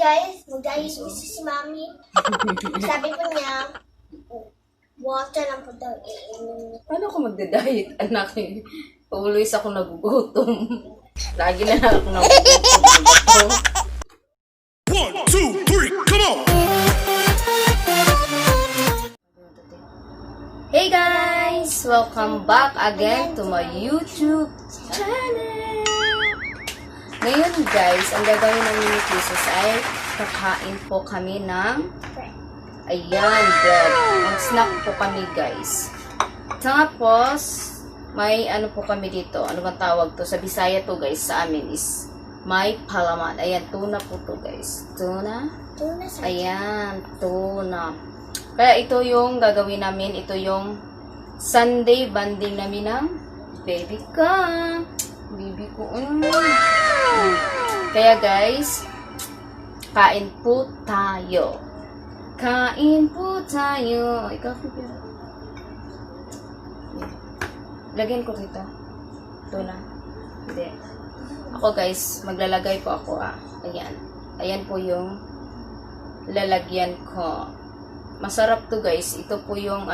guys, mag-diet si Mami. Sabi ko niya, water lang po daw iinom niya. Paano ako magda-diet, anak? Always ako nagugutom. Lagi na lang ako nagugutom. 1, 2, 3, come on! Hey guys! Welcome back again to my YouTube channel! Ngayon guys, ang gagawin namin ni Kisses ay kakain po kami ng ayan, bread. Mag-snack po kami guys. Tapos, may ano po kami dito. Ano bang tawag to? Sa Bisaya to guys, sa amin is may palaman. Ayan, tuna po to guys. Tuna? Tuna sa Ayan, tuna. Kaya ito yung gagawin namin. Ito yung Sunday banding namin ng baby ko. Baby ko. Kaya guys, kain po tayo. Kain po tayo. Ikaw, lagyan ko dito. Tuna. Hindi. Ako guys, maglalagay po ako Ayan. Ayan po yung lalagyan ko. Masarap to guys. Ito po yung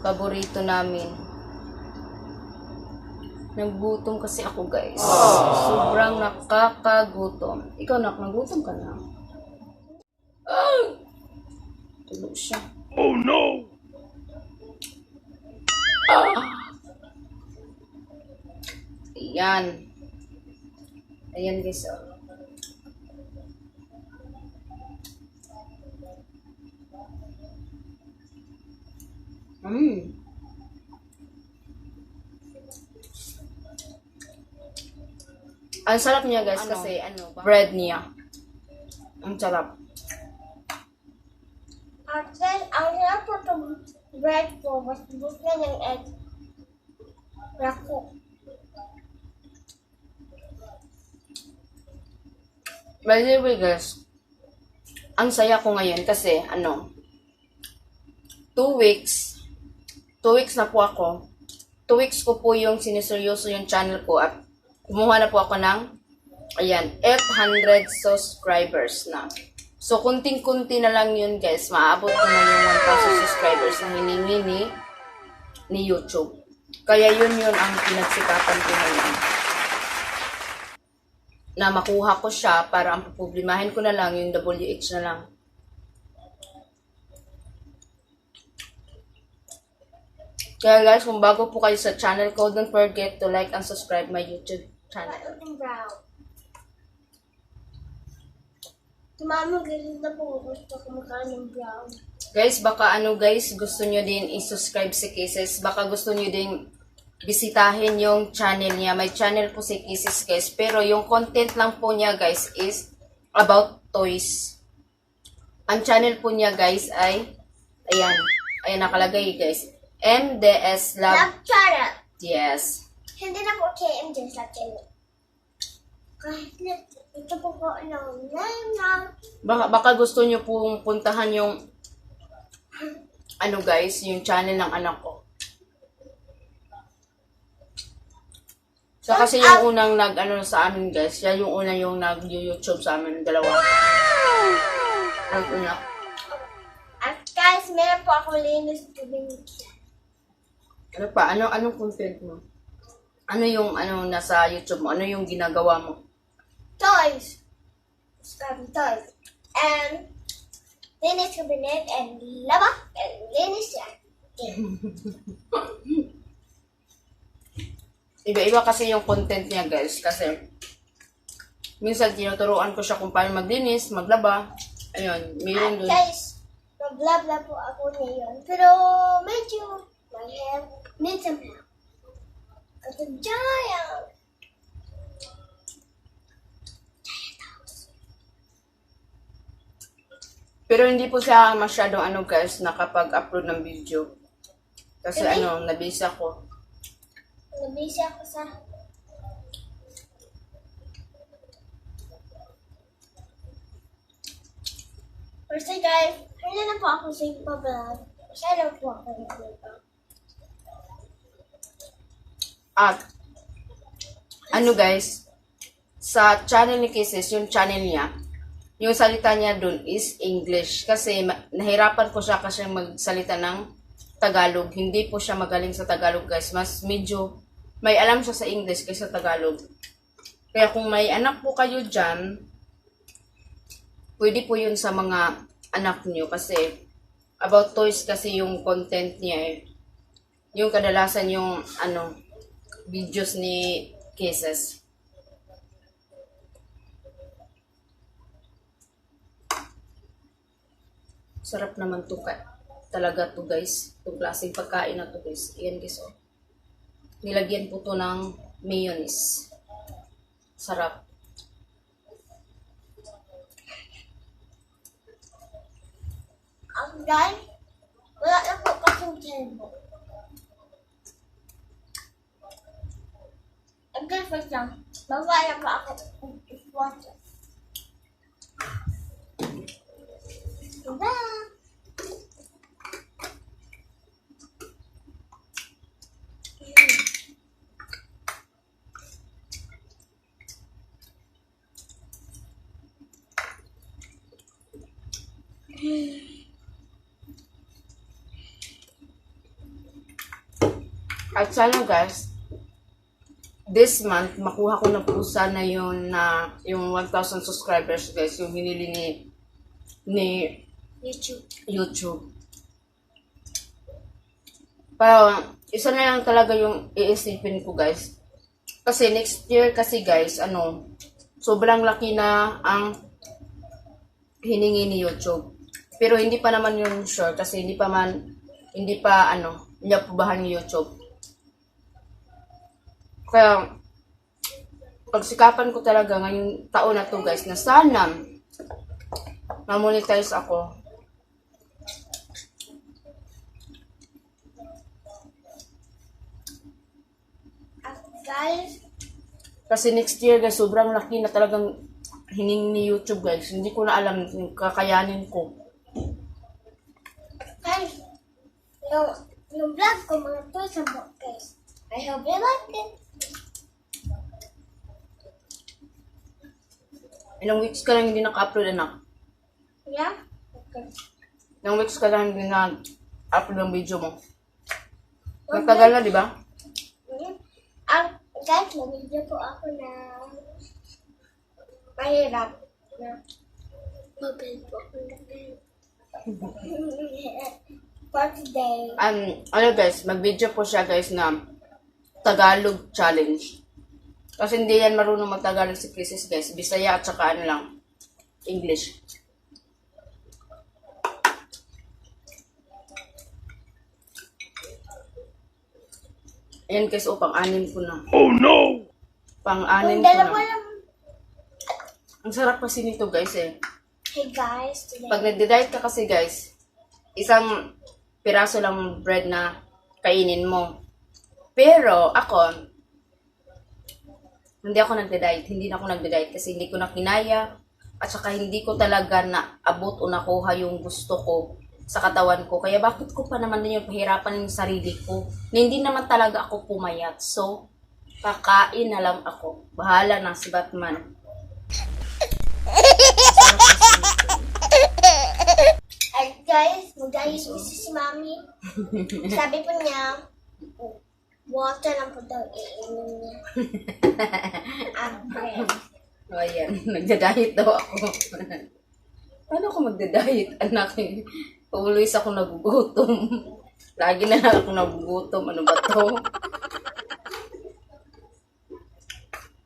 paborito namin. Naggutom kasi ako guys. Sobrang nakakagutom. Ikaw nagutom ka na? Tulog siya. Oh no! Ayan. Ayan guys. Ang sarap niya guys kasi bread niya. Ang sarap. At then, ang hirap po itong bread ko, mas gusto ng egg. Rako. By the way guys, ang saya ko ngayon kasi 2 weeks na po ako. 2 weeks ko po yung siniseryoso yung channel ko at kumuha na po ako ng 800 subscribers na. So, kunting-kunti na lang yun guys. Maabot ko na yung 1,000 subscribers na hiningi ni YouTube. Kaya yun ang pinagsikapan ko ngayon. Na makuha ko siya para ang pupublimahin ko na lang yung WH na lang. Kaya guys, kung bago po kayo sa channel ko, don't forget to like and subscribe my YouTube channel. Itong brown. Tumama, ganun na po. Gusto ko makain ng brown. Guys, baka gusto nyo din i-subscribe si Kisses. Baka gusto nyo din bisitahin yung channel niya. May channel po si Kisses guys. Pero yung content lang po niya guys is about toys. Ang channel po niya guys ay, ayan nakalagay guys. MDS Love. Love channel. Yes. Hindi na po KMJ sa channel. Kahit na, ito po po Baka gusto nyo pong puntahan yung guys, yung channel ng anak ko. So kasi yung unang sa amin guys, siya yung unang yung nag-YouTube sa amin, dalawa. Nag-una. At guys, meron po ako linis to binigyan. Ano pa? Anong content mo? Ano yung nasa YouTube mo? Ano yung ginagawa mo? Toys. Scrubby toys. And linis cabinet and laba and linis yan. Iba-iba kasi yung content niya guys. Kasi minsan tinuturuan ko siya kung paano maglinis, maglaba. Ayun, mayroon dun. Guys, mag-blabla po ako ngayon. Pero medyo my hair needs some help. Kasi giant. Pero hindi po siya masyadong guys, nakapag-upload ng video. Kasi nabisi ako. Nabisi ako sa... First guys, hindi na po ako sa ipa-vlog. Masyado po ako nag-vlog. At guys, sa channel ni Kisses, yung channel niya, yung salita niya dun is English. Kasi nahirapan ko siya kasi magsalita ng Tagalog. Hindi po siya magaling sa Tagalog, guys. Mas medyo may alam siya sa English kaysa Tagalog. Kaya kung may anak po kayo dyan, pwede po yun sa mga anak niyo kasi about toys kasi yung content niya eh. Yung kadalasan yung videos ni Kisses. Sarap naman to talaga to guys. Itong klaseng pagkain na to guys. Ayan guys oh. Nilagyan po to ng mayonnaise. Sarap. Guys, wala na po kasing tempo. Guys, wait lang. Mawala pa ako ng water. Diba? At sana guys, this month, makuha ko na po sana yung 1,000 subscribers guys, yung hinili ni YouTube. Parang, isa na lang talaga yung iisipin ko guys. Kasi next year kasi guys, sobrang laki na ang hiningi ni YouTube. Pero hindi pa naman yun sure kasi hindi pa niyapubahan ni YouTube. Kaya, pagsikapan ko talaga ngayong taon na to guys, na sana ma-monetize ako. Guys, Kasi next year guys, sobrang laki na talagang hiningi ni YouTube guys. Hindi ko na alam yung kakayanin ko. guys, yung vlog ko mga to sa guys. I hope you like it. Ilang weeks ka lang hindi naka-upload, anak? Yeah? Okay. Ilang weeks ka lang hindi na-upload ng video mo. Nagtagal na, di ba? Guys, nabidyo po ako na mahirap na mag-build po ako ng for today. Guys, mag-video po siya guys na Tagalog challenge. Kasi hindi yan marunong mag-Tagalog si Crisis guys. Bisaya at saka English. Ayan guys, pang-anim ko na. Oh no! Pang-anim Kung ko dalawa na. lang. Ang sarap kasi nito guys eh. Hey guys, today. Pag nagde-diet ka kasi guys, isang piraso lang bread na kainin mo. Pero ako, hindi ako nagde-diet. Hindi na ako nagde-diet kasi hindi ko na kinaya. At saka hindi ko talaga naabot o nakuha yung gusto ko sa katawan ko. Kaya bakit ko pa naman din yung pahirapan yung sarili ko? Na hindi naman talaga ako pumayat. So, kakain na lang ako. Bahala na si Batman. Ay guys, mag-ayos si Mami. Sabi po niya, water lang po daw iinom niya. At bread. O ayan, nagda-diet daw ako. Paano ako magda-diet, anak? Always ako nagugutom. Lagi na lang ako nagugutom. Ano ba to?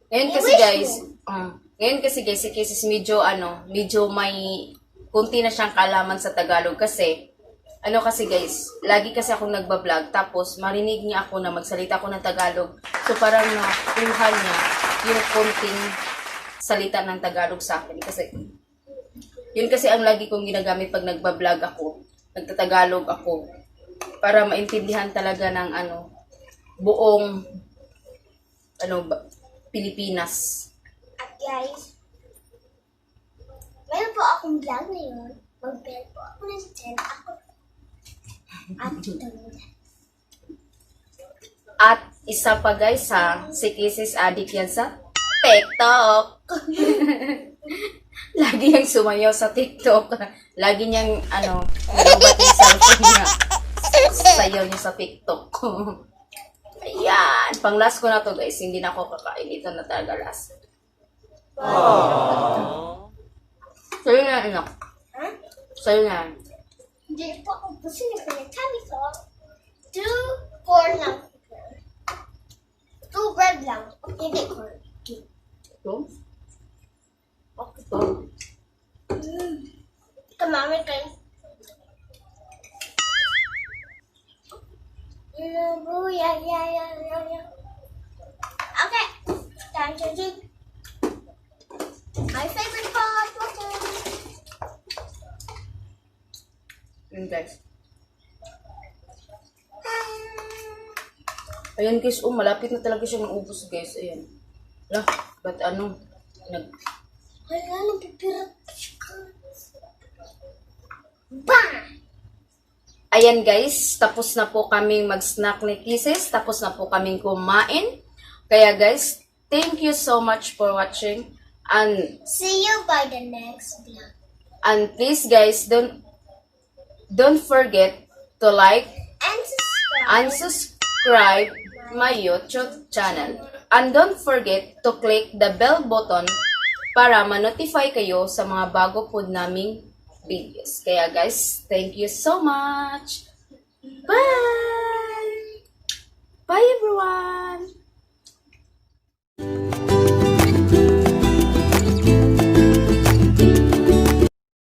Ngayon kasi guys, si Kisses medyo may kunti na siyang kaalaman sa Tagalog kasi kasi guys, lagi kasi akong nagbablog tapos marinig niya ako na magsalita ako ng Tagalog. So parang nakuha niya yung konting salita ng Tagalog sa akin kasi yun kasi ang lagi kong ginagamit pag nagbablog ako, nagtatagalog ako para maintindihan talaga ng buong Pilipinas. At guys, meron po akong vlog ngayon. Mag-build po ako ng channel ako. At At isa pa guys si Kisses Adik yan sa TikTok. Lagi Lagi niyang sumayaw sa TikTok. Lagi niyang, nilubat yung cellphone niya. Sayaw niya sa TikTok. Ayan. Pang last ko na to, guys. Hindi na ako kakain. Ito na talaga last. Sa'yo na, anak. Huh? Sa'yo na. Hindi po ako gusto niya pinagsabi ko. 2 corn lang. 2 bread lang. Hindi corn. Ito? Ito. Kamami kayo. Yeah. Okay. Time to drink. My favorite part. Water. Ayan, guys. Ayan, guys. Oh, malapit na talaga siya maubos, guys. Ayan. Lah, ba't Wala nang pipirap. Bang! Ayan, guys. Tapos na po kaming mag-snack ni Kisses. Tapos na po kaming kumain. Kaya, guys, thank you so much for watching. And See you by the next vlog. And please, guys, don't forget to like And subscribe. and subscribe my YouTube channel. And don't forget to click the bell button para ma-notify kayo sa mga bago po naming videos. Kaya guys, thank you so much. Bye! Bye everyone!